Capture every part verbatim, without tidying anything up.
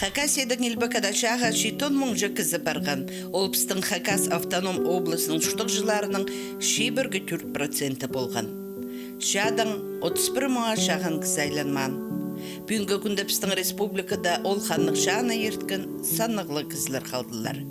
Хакасиядаң Илбек Ада чааға читон муңҷа кізі парған. Ол пістің Хакас автоном облазының чуртағҷыларының чибіргі тӧрт проценті полған. Чаадаң отыс пір муңа чағын кізі айланмаан. Пӱӱнгі кӱнде пістің республикада ол ханнығ чааны ирткен саннығ ла кізілер халдылар.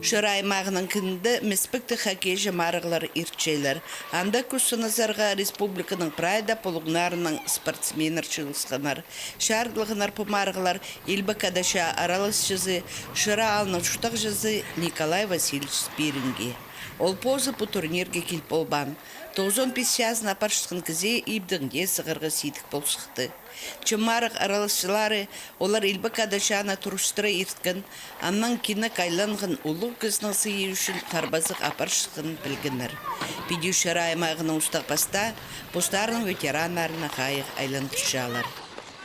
Шыра аймағының кінінде міспектіг хоккейҷе марығлар иртчелер. Анда кӱс сыназарға республиканың прай даа пулуңнарынаң спортсменнер чыылысханнар. Чарыдылғаннар пу марығлар Илбек Ада чаа араласчызы, Шыра аалның чуртағҷызы Николай Васильевич Спиринге. Ол позы пу турнирге кил полбаан. Тоғызон пис чазын апарчатхан кізее ибдең дее сығарға сидік пол сыхты. Чаа марығ араласчылары олар Илбек Ада чааны турыстыра ирткен, аннаң кинек айланған улуғ кізінің сыйы ӱчӱн харбазығ апарчатханын пілгеннер. Піди Шыра аймағының устағ-пастаа постарының ветераннарына хайығ айландырчалар.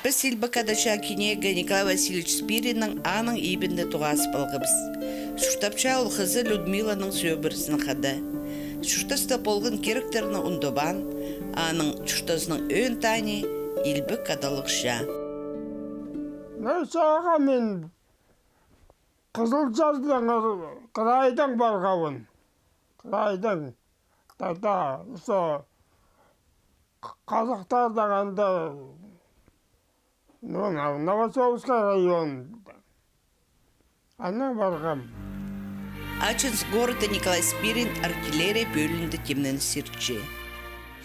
Піс Илбек Ада чаа кинегі Николай Васильевич Спириннең аның ибінде тоғазып алғабыс. Чуртапча ол хызы Людмиланың сӧбірезінең хада. Чуртаста полған киректерні ундубаан, аның чуртазының ӧӧн таныйы Илбек Адалығ чаа. Ну, чааға мин Хызылчардаң, крайдаң парғабын. Крайдаң. Тада, со, Х-, Хазахтардаң анда, ну, на-, Новоселовский район. Ана парғам. Ачинск городта Николай Спирин артиллерия пӧлиинде тимненіс иртче.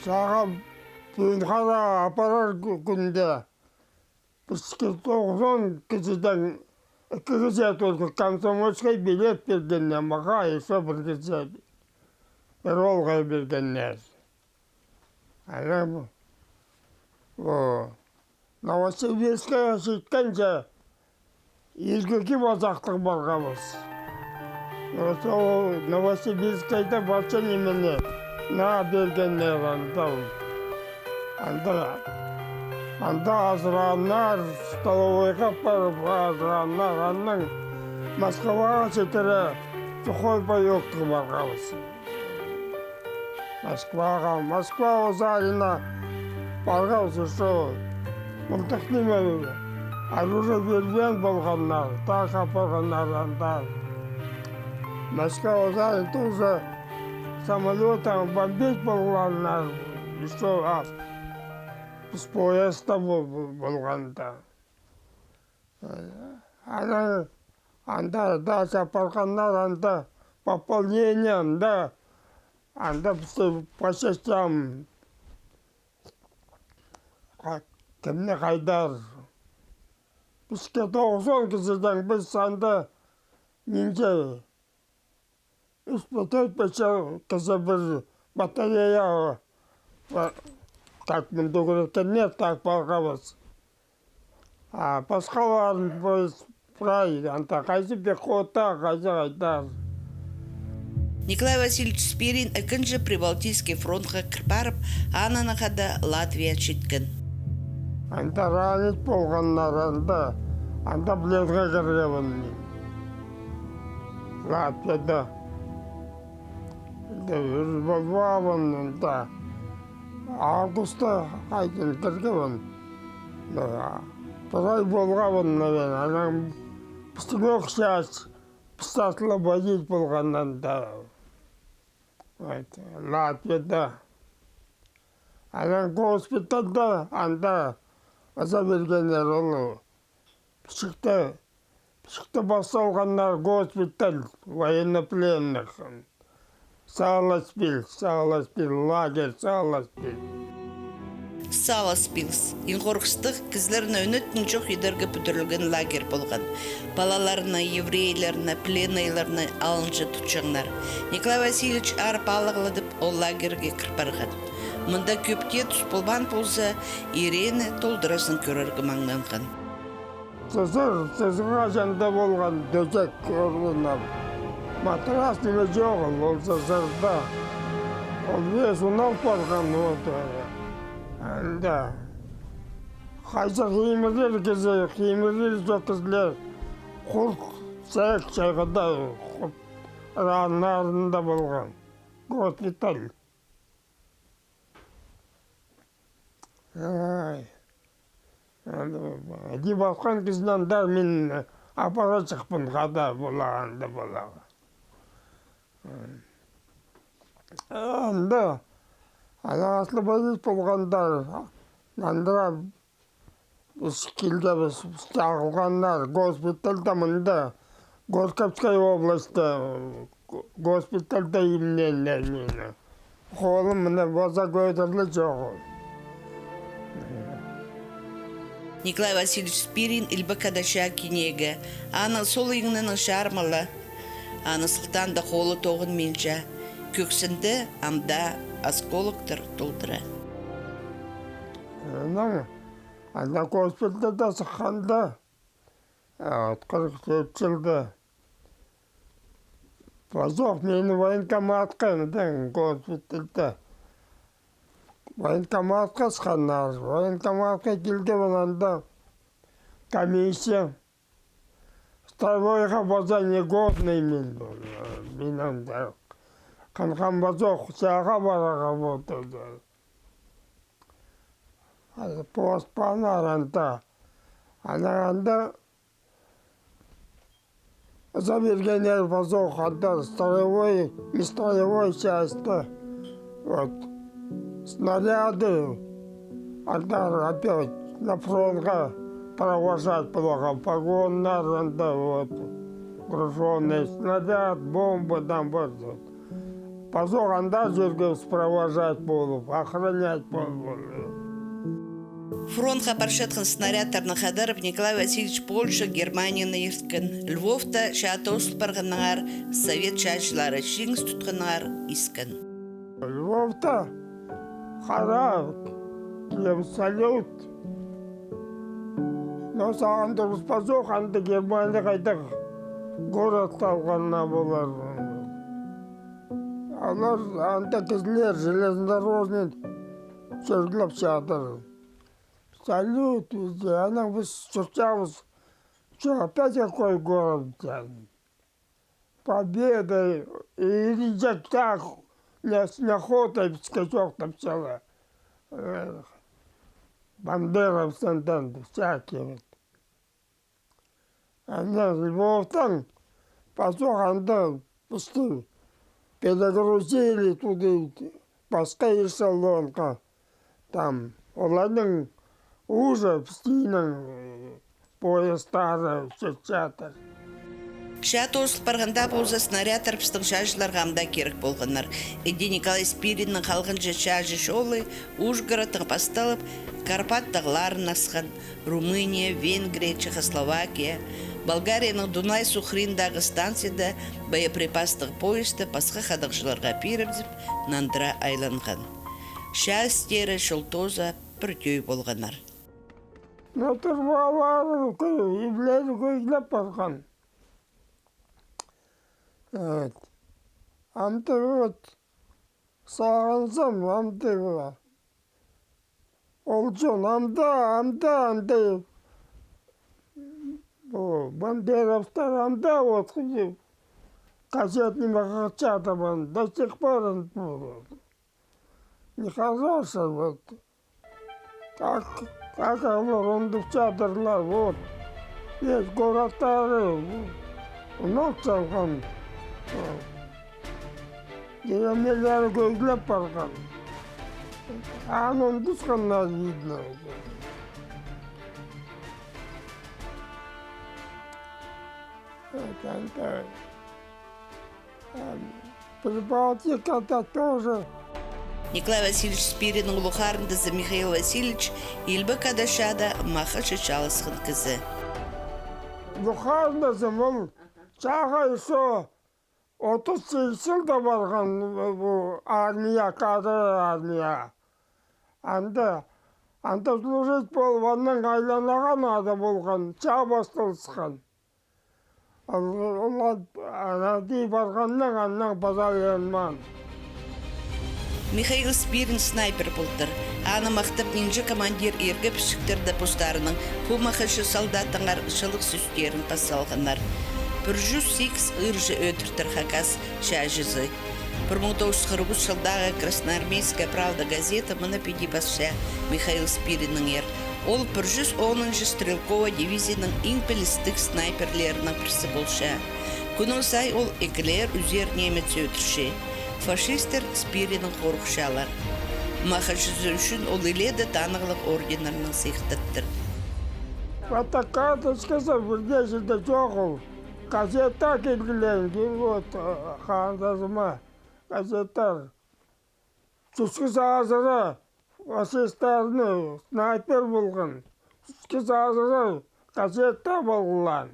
Сағам пӱӱн хара апарар кӱ-, кӱнде. Піске тоғызон кізідең ікі кізее только комсомольскай билет пиргеннер, мағаа ещё пір кізее, пір оолға пиргеннер. Ана, о, Новосибирскайға читкенҷе, иргі кип-азахтығ парғабыс. Ноосо Новосибирскайда пача нимені наа пиргеннер анда. Анда, анда азырааннар, столовойға парып азырааннар, аннаң Москваға читіре сухой паёктығ парғабыс. Москваға, Москва озарина парғабыс, со мындағ ниме, оружие пирбеен полғаннар, танк апарғаннар анда. Москва озарина тоже самолёттаң бомбить полғаннар, и со, а, піс поездта пол-, пол-, полғанда. Анаң анда дача апарғаннар, анда пополнение, анда, анда пісті по частям, ха-, кімні хайдар. Піске тоғызон кізідең піс анда нинҷе Ӱс пе, тӧрт пе чыл кізі пір батареяға, па-, как мындағ киректерні тағып алғабыс. А пасхаларын, пос-, прай, анда хайзы пехота, хайзы хайдар. Николай Васильевич Спирин ікінҷі Прибалтийский фронтха кір парып, аннаң хада Латвия читкен. Анда ранить полғаннар, анда, анда пленға кіргебін. Латвияда. Анда ӱр полбаабын, анда августта хайдағ кіргебін. Прай полғабын, наверное. Анаң пістің ох часть, піс освободить полған анда. Вот, Латвияда. Анаң госпитальда, анда ыза пиргеннер ол. Пічікте, пічікте пас салғаннар госпиталь военнопленных. Саласпиль, Саласпиль, лагерь Саласпиль. Саласпилс. Иң хорғыстығ, кізілерні ӧнетін чох идерге пӱдірілген лагерь полған. Палаларны, еврейлерні, пленныйларны алынҷа тутчаңнар. Николай Васильевич аар палығладып, ол лагерьге кір парған. Мында кӧп тее тус полбаан полза, иреені толдыразын кӧрерге маңнанған. Сызыр, сызырға чанда полған тӧзек орнына. Матрас ниме чоғыл, ол сызырда. Ол вес унал парған, вот, анда. Хайзы химирлер кізі, химирлер чох кізілер. Хурт, сек, чайғыда, хурт, раннарында полған. Госпиталь. Ай. Аны, іди пасхан кізіні андар мин апарҷыхпын, хада поларға, анда поларға. Анда, ана аслы полис полғандар, андыра піс килгебіс, піс чағылғаннар, госпитальда мында, Горьковская областьта, госпитальда имненнер мині. Холым мына паза кӧдіріле чоғыл. Николай Васильевич Спирин илбек ада чаа кинееге, аның сол иңненең чармала. Аны сылтаанда холы тоғынминча, кӧксінде амды осколоктар толдыра. Анаң, анда госпитальда сыхханда, а, от, хырых тӧрт чылда. Пазох мині военкоматха, мында госпитальда. Военкоматха сыхханнар. Военкоматха килгебіс, анда комиссия. Строевойға паза негодный мин. Мин анда хынғам пазох, чааға парарға полды. Пос панар анда. Анаң анда за пиргеннер пазох, анда строевой, нестроевой частьта. Вот. Снаряды, анда опять на фронтха провожать поларға, погоннар анда, вот. Гружёный снаряд, бомба, там, вот. Пазох анда чӧргебіс провожать полып, охранять полып. Фронтха парчатхан снарядтарны хадарып, Николай Васильевич Польша, Германияны ирткен. Львовта чаа тоозыл парғаннаңар, совет чааҷылары чиңіс тутханнаңар искен. Львовта хараа килгебіс, салют. Но сағындырыбыс пазох, анда Германия хайдағ город салғаннар полар. Олар анда кізілер железнодорожный чӧргілеп чадыр. Салют, анаң піс чуртаабыс. Чё, опять какой город? Победа, и так, не с неохотой піске чоохтапчалар. Эх, бандеровцтар, всякие вот. Ана Львовтаң пазох анда пісті перегрузили туды, пасха эшелонға. Там оларның уже пістің, э, поездтары чӧрчедір. Чаа тоозыл парғанда полза, снарядтар пістің чааҷыларға ам даа кирек полғаннар. Іди Николай Спириннің халғанҷы чааҷы чолы Ужгородтаң пасталып, Карпат тағларын асхан, Румыния, Венгрия, Чехословакия, Болгарияның Дунай суғ хыриндағы станцияда боеприпастығ поездты пасха хадағҷыларға пирібізіп, нандыра айланған. Чаа істері чол тооза пір тӧӧй полғаннар. Но турбалары, иблері кӧглеп парған. Вот. Амды вот сағынзам, амды вот. Ол чон амды, амды, амды. О, бандеровтар амды, вот, кассетный махачата, до сих пор он, нехорошо, вот. Как, как олар оңдапчадырлар, вот. Весь городтары унап салған. Деревнялары кӧглеп парған. Аны оңдатханнар, видно. Вот, анда, ам, Прибалтикада тоже. Николай Васильевич Спириннің улуғ харындазы Михаил Васильевич Илбек Ада чаада махачы чааласхан кізі. Улуғ харындазым ол чааға ещё отыс сигіс чылда парған, пу армия, кадр армия. Анда, анда служить полып, аннаң айланарға нада полған, чаа пасталысхан. Ол, ол, ол, ана даа парғаннаң, аннаң паза айланмаан. Михаил Спирин снайпер полтыр. Аны махтап, нинҷе командир иргі пічіктерді постарының пу махачы солдаттаңар чылығ сӧстерін пас салғаннар. Пір чӱс сигіс ыырҷы ӧдіртір хакас чааҷызы. Пір муң тоғыс чӱс хырых ӱс чылдағы «Красноармейская правда» газета мыны піди пасча: Михаил Спириннеңер Ол пір чӱс онынҷы стрелковай дивизияның иң пілістіг снайперлерінің пірсі полча. Кӱннің сай ол ікілер ӱзер немец ӧдірче. Фашистер Спириннең хорыхчалар. Махачызы ӱчӱн ол илееде танығлығ орденнернең сыйыхтаттыр. Фотокарточказы пірдеезі дее чоғыл. Газетаа килгілең, вот, харындазыма газетаа. Чӱске азыра фашистарны снайпер полған. Чӱске азыра газетаа полған.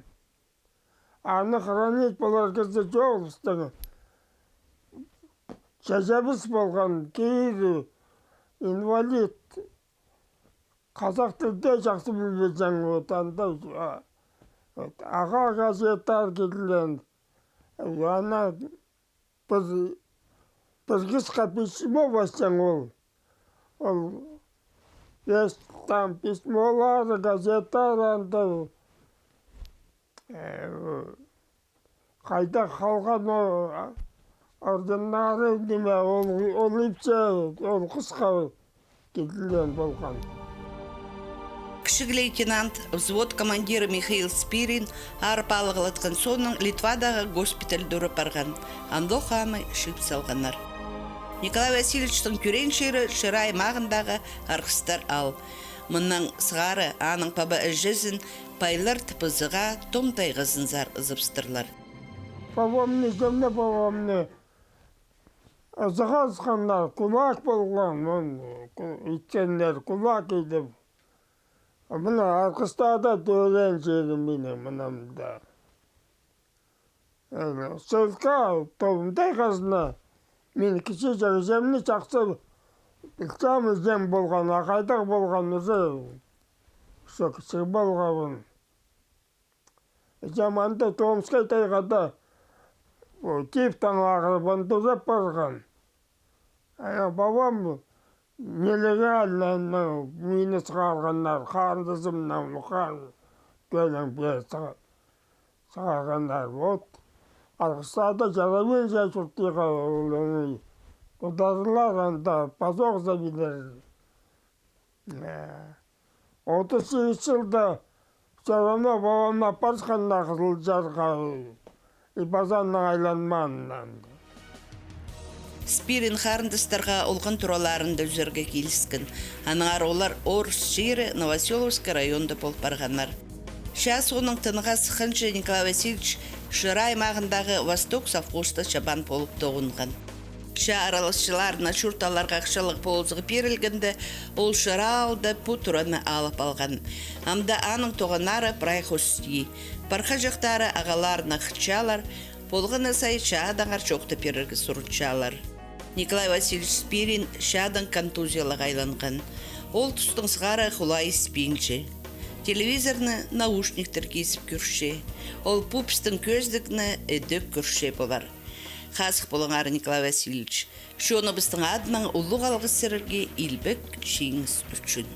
Аны хранить полар кізі чоғыл пістің. Чачабыс полған, кирі инвалид. Хазах тілде чахсы пілбеҷең, вот анда, а, вот, ағаа газетаа килген. Ана пір, пір хысха письмо пасчаң ол. Ол, пес, там письмолары, газеталар анда, э, хайда халған ол, а, орденнары, ниме, ол, ол ипчі, ол хысха килген полған. Кічіг лейтенант, взвод командиры Михаил Спирин аар палығлатхан соонаң Литвадағы госпитальде ӱреп парған. Андох аны чыып салғаннар. Николай Васильевичтің тӧреен чирі Шира аймағындағы Арғыстар аал. Мыннаң сығара аның паба-іҷезін пайлар тіп ызыға, Том тайғазынзар ызыбыстырлар. Пабамны, чонны пабамны ызыға ысханнар, кулак полған, он, ку-, итченнер, кулак идіп. А мына Арғыстарда тӧреен чирім минің, мына мында. Э, ссылка, Том тайғазына. Мин кічіҷек іҷемні чахсы пілчем, іҷем полған, а хайдағ полған, уже со кічіг полғабын. Іҷем анда Томскай тайғада, о, тифтең ағырып, анда ӱреп парған. А пабам нелегально, ну, мині сығарғаннар, харындазымнаң, ну, хан кӧнең пеер сыға-, сығарғаннар. Вот. Арғыстарда чарабинча чуртирға, ол, ол, ударлар анда, пазох забинер. Э, отыс сигіс чылда всё равно пабамны апарысханнар Хызылчарға, и паза аннаң айланмааннар. Спирин харындастарға олған тураларында ӱзерге киліскен. Аннаңар олар орыс чирі Новоселовский районда пол парғаннар. Чаа соонаң тынағға сыхханҷа Николай Васильевич Шира аймағындағы «Восток» совхозта чабан полып тоғынған. Чаа араласчыларына чурт аларға ахчалығ полызығ пирілгенде, ол Шира аалда пу тураны алып алған. Амды аның тоғаннары прай хости. Пархаҷахтары ағаларына хынчалар, полғаны сай чаа адаңар чоохтап пирерге сурынчалар. Николай Васильевич Спирин чаадаң контузиялығ айланған. Ол тустаң сығара хулаа испинче. Телевизорны наушниктер кизіп кӧрче. Ол пу пістің кӧзідігні ідӧк кӧрче полар. Хазых полыңар, Николай Васильевич. Чоныбыстың адынаң улуғ алғыс сірерге илбек чиңіс ӱчӱн.